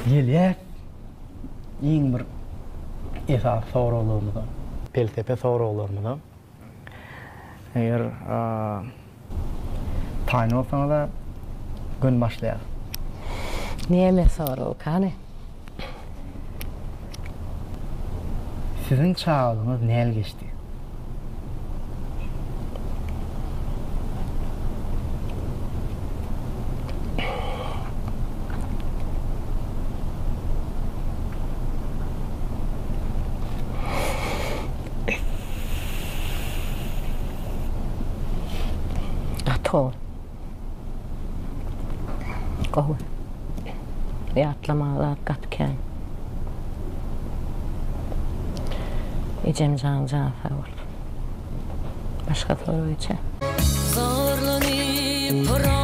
Gelýäs iň bir esasy soraglarymyza, pelsepe soraglarymyza. Eger taýyn bolsaňyz-a göni başlaýas. Näme sorag kany? Siziň çagalygyňyz näl geçdi? Gaty gowy. Gowy. Ýatlamaga zat gaty kän. Ejem jan jany sag bolsun. Başga sorag geçä. Zorlanyp.